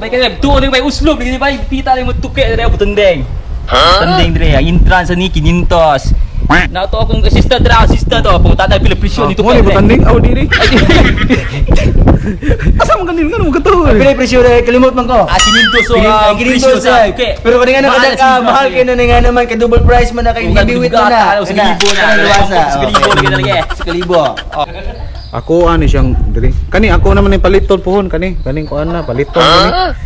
Bay kay tuo ni bay uslob ni bay pita ni mo tuke dire butendeng. Butendeng dire ang entrance ni 500. Na to akong assistant dire, assistant to pumunta na pila presyo dito. Mo ni butanding aw diri. Asa man ganin ngano mo? Pila presyo re, kalimot man ko. Ah, 500 so ang presyo sa tuke. Pero kani nga Mahal nakadaka, sa mahal kay na nga naman kay double price man na kay gibiwit na na. Sa kalibo na. Sa kalibo na talaga. Sa kalibo. Ako ani siyang diri. Kani ako naman ning paliton pohon kani. Kaning kuan na paliton kani.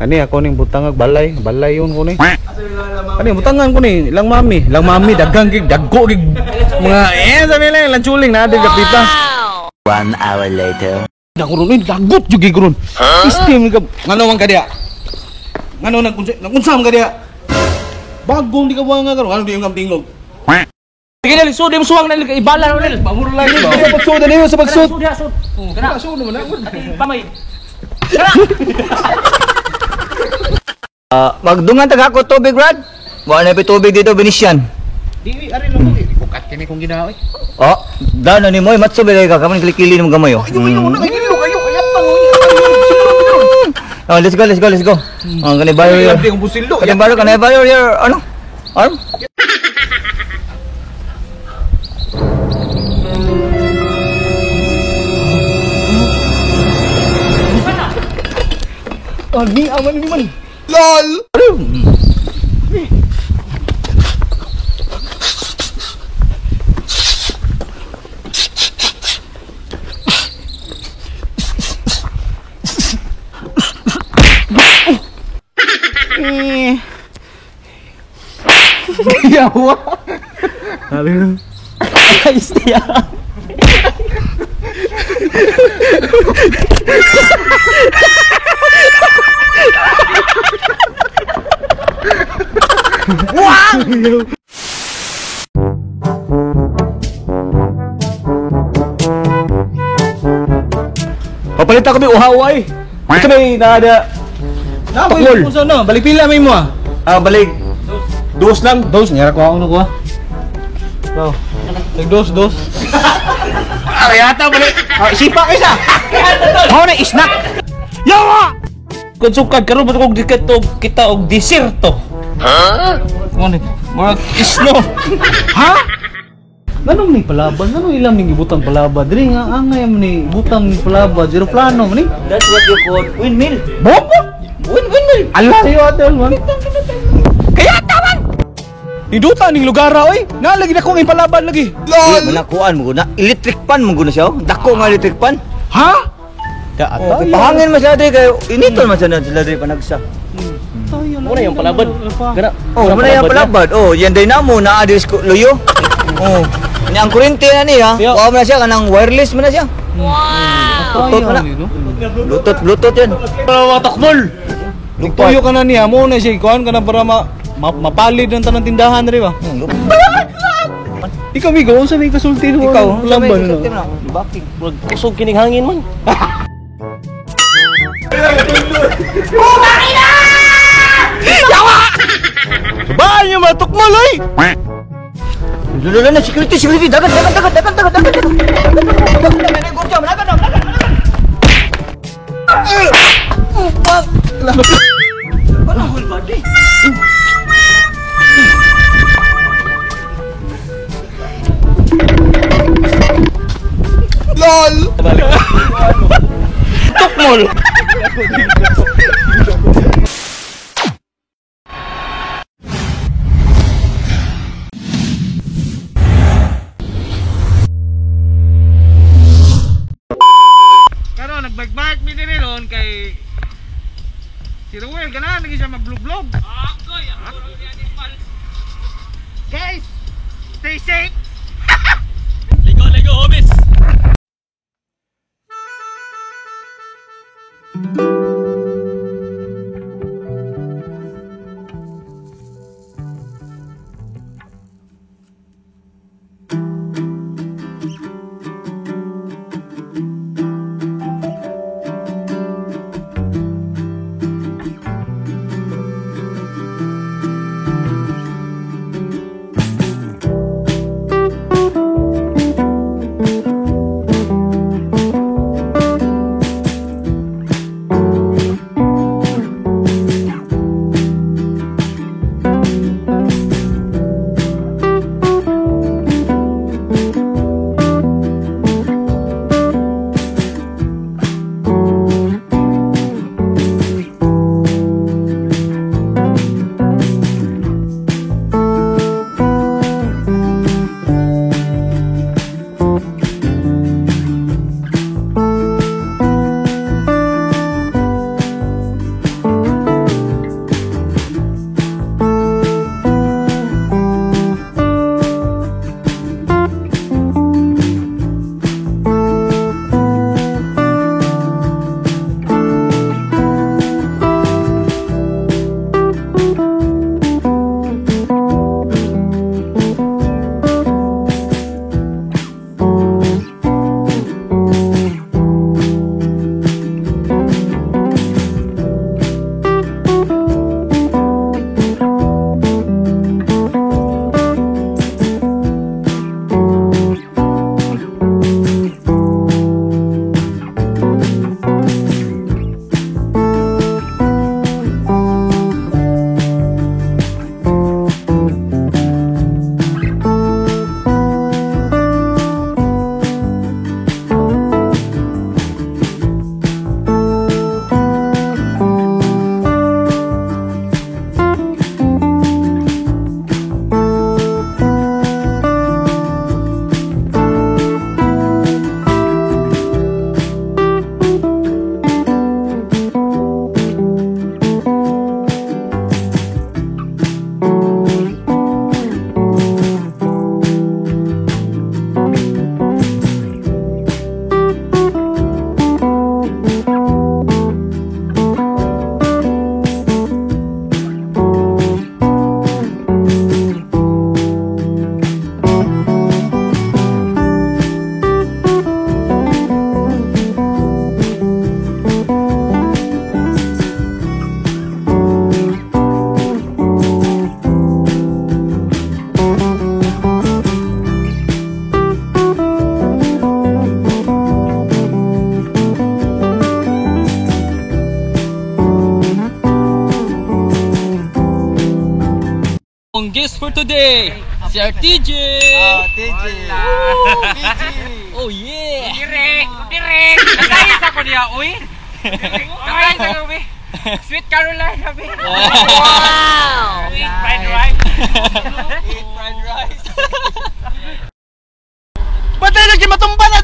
Kani ako ning butangag balay, balay yun ko ni. Kani butangan ko ni ilang mami daghang gig dagko gig mga sabi lang ilang chuling na diri kapita. 1 hour later. Dako ron dagot jud gig ron. System ka ngano man ka diya? Ngano nang kunsa nang man ka diya? Bagong di ka buwanga karon, ano di yung tingog. Sige dali, sud mo suwang na ibala na dali. Pamuro lang sa pagsud niyo sa pagsud. Sud ya sud. Kana. Sud naman ako. Pamay. Magdungan tag ako tubig, Brad. Wa na tubig dito Venetian. Di ari lang mo bukat kini kung ginawa. Oh, dano ni mo matso ba ka kaman kilikili mo gamay oh. Oh, let's go, let's go, let's go. Oh, kani bayo your. Kani bayo, kani bayo your ano? Arm? Oh, ni aman ni man. LOL. Yawa. Halo. Ayos niya. Papalit ako may uhaw ay. Ito may nada. Tukol. Kung saan na, balik pila may mo ah. Ah, balik. Dos lang, dos. Nyara ko ako nakuha. Wow. Nag dos, dos. Ariata balik. Ah, sipa kaysa. Mao na snack. Yawa! Kung sukad karon ba kog dikit og kita og diserto. Ha? Mo ni murag isno. Ha? Nganong ni palaban? Nganong ilang ning gibutang palaban? Diri nga angay man ni butang palaban, eroplano man ni. That's what you call windmill. Bobo! Windmill. Ala yo atel man. Kaya taman. Niduta ning lugar ra oy. Nalagi na kong ipalaban lagi. LOL. Manakuan mo guna. Electric pan mo guna siya. Oh. Dako nga electric pan. Ha? Da oh, pahangin man sila diri kayo. Initon man sila diri panagsa. Muna yung palabad. Kana. Oh, muna yung palabad. Oh, yan dynamo na diri sa luyo. Oh. Ni ang kuryente na niya. Wa man na siya kanang wireless man na siya. Wow. Bluetooth man na. Bluetooth, Bluetooth yan. Takmol. Nagtuyo ka na niya mo na siya kuan ka na para mapalid ng tanang tindahan diri ba. Ikaw migo, unsa may kasulti mo? Ikaw, unsa may Lamban, kasulti mo? Bakit? Murag kusog kining hangin man. Sabaan niyo matukmol oy. Lolo na security, security, dagan, dagan, dagan, dagan, dagan, dagan, dagan. Dagan, dagan, dagan, dagan. Ano whole body? LOL. Tukmol. Karon nagbike-bike mi diri ron kay si Ruel ganahan lagi siya magblog-blog. Guys, stay safe. Ligo, ligo, homies. guest for today, si RTJ. TJ. Oh yeah. Direk, direk. Natayis ako niya, uy. Natayis ako, uy. Sweet Caroline, sabi. Wow. Sweet fried rice. Eat fried rice. Patay na matumba na.